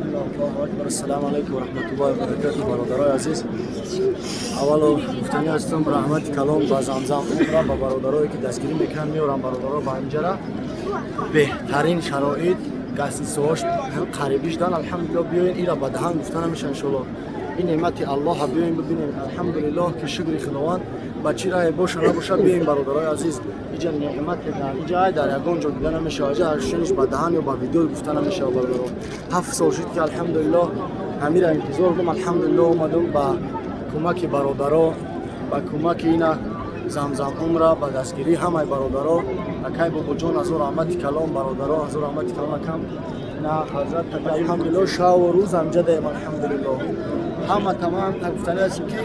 Бисмиллоҳ, Аллоҳу акбар. Ассалому алайкум ва раҳматуллоҳи ва баракатуҳ. Бародарои азиз, аввало гуфтанӣ ҳастам, раҳмати калом ба Замзам Умра, ба бародарое ки дастгирӣ мекунанд, меорам бародаро ба инҷара. Беҳтарин шароит, гостиницаҳош қарибӣ шудан, алҳамдулиллоҳ. Биёен, ира ба даҳан гуфта намеша, иншоаллоҳ. Ин неъмати Аллоҳа биёем, бибинем. Алҳамдулиллоҳ, ки шукри Худованд, ба чӣ раҳе боша набоша, биёем, бародарои азиз. Иҷа неъмате дар иҷа ай дар ягон ҷо дида намешавад. Иҷа шуниш ба даҳан ё ба видео гуфта намешавад, бародаро. 7 сол шуд, ки алҳамдулиллоҳ, ҳамира интизор будам. Алҳамдулиллоҳ, омадам ба кӯмаки бародаро, ба кӯмаки ина Замзам Умра, ба дастгирии ҳамаи бародаро. Акай Бобоҷон, ҳазор раҳмати калом, бародаро, ҳазор раҳмати калом, акам на ҳазрат. Алҳамдулиллоҳ, шаву рӯз амҷа даем, алҳамдулиллоҳ. Ҳама тамам гуфтанӣ ҳастем, ки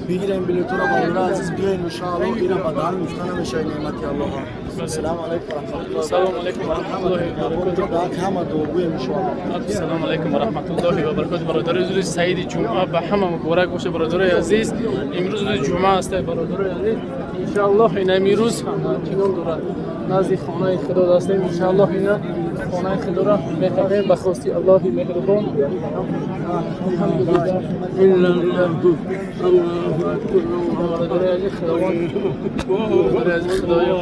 бигирем билетҳоро, бародари азиз, биёем, иншоаллоҳ. Ина ба даҳан гуфта намешавад, неъмати Аллоҳа. Ассалому алайкум ва раҳматуллоҳи. Ассалому алайкум ва раҳматуллоҳи ва баракатуҳ. Ҳама дуогӯем, иншоаллоҳ. Ассалому алайкум ва раҳматуллоҳи ва баракатуҳ. Бародарои азиз, саиди ҷумъа ба ҳама муборак боша. Бародарои азиз, имрӯз рӯзи ҷумъа аст, бародарои азиз. Иншоаллоҳ, ин имрӯз чӣ ном дорад, назди хонаи Худо ҳастем. Иншоаллоҳ, ина хонаи Худоро метабем ба хости Аллоҳи меҳрубон. Алҳамдулиллоҳ. Бародарои азиз, Худованд, бародарои азиз, Худоё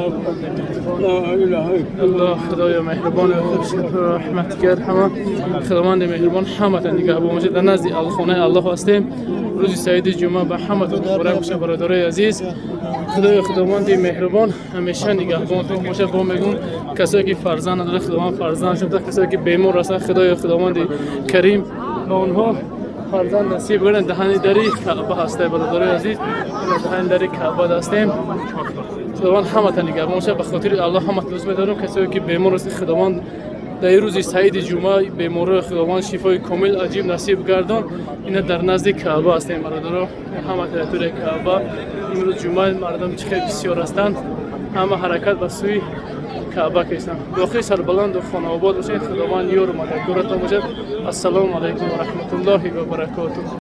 Аллоҳ, Худоё меҳрубон, раҳматгар, ҳама Худованди меҳрубон ҳаматон нигаҳбон бошад. Дар назди хонаи Аллоҳ ҳастем. Рӯзи саиди ҷумъа ба ҳаматон муборак бошад, бародарои азиз. Худои Худованди меҳрубон ҳамеша нигаҳбонтон бошад. Бо мегӯм, касое ки фарзанд надорад, Худованд фарзанд шуда, касое ки бемор ҳастанд, Худои Худованди карим ба онҳо фарзанд насиб кунад. Даҳани дари Каъба ҳастай, бародарои азиз, даҳани дари Каъба ҳастем. Худованд ҳаматон нигаҳбон бошад. Ба хотири Аллоҳ ҳамат дӯст медорам. Касое ки бемор ҳастед, Худованд дар ин рӯзи саиди ҷумъа беморро Худованд шифои комил аҷиб насиб гардон. Ина дар назди Каъба ҳастем, бародаро, ҳама территорияи Каъба. Имрӯз ҷумъа, мардум чӣ хел бисёр ҳастанд, ҳама ҳаракат ба сӯи Каъба кестанд. Боқӣ сарбаланду хонаобод бошед. Худованд ёру мададгоратон бошад. Ассалому алайкум ва раҳматуллоҳи ва баракотуҳ.